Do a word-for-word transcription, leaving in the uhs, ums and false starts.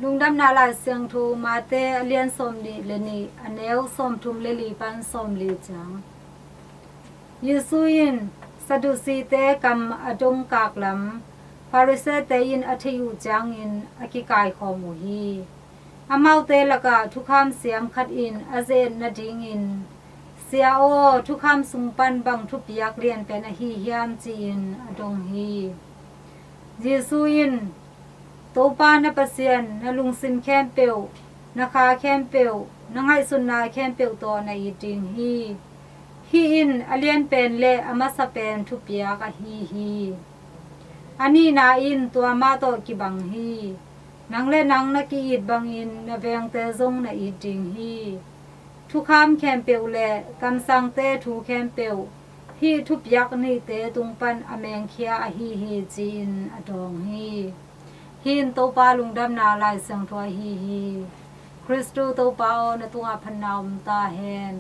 Lungdamna Lai Siangtho Mate a lian sawmnih le nih, a neu sawmthum le li pan sawmli ciang. Jesu in Sadducee-te kam a dongkak lam Pharisee-te in a theih uh ciangin a kikaikhawm uh hi. Amaute lakah thukham siam khat in a ze-et nadingin, "Sia aw, thukham sung pan bang thupiak lianpen ahi hiam?" ci-in a dong hi. Jesu in, "Topa na Pasian na lungsim khempeuh, na kha khempeuh, na ngaihsutna khempeuh tawh na it ding hi. Hih in a lianpen le a masa pen thupiak ahi hi. A nihna in tua mah tawh kibang hi. Nang le nang na ki-it bangin na vengte zong na it ding hi. Thukham khempeuh le kamsangte thu khempeuh hih thupiak nihte tung pan a mengkhia ahi hi," ci-in a dawng hi. Hih in Topa Lungdamna Lai Siangtho ahi hi. Khristu Topa aw, na tungah phatna om ta hen.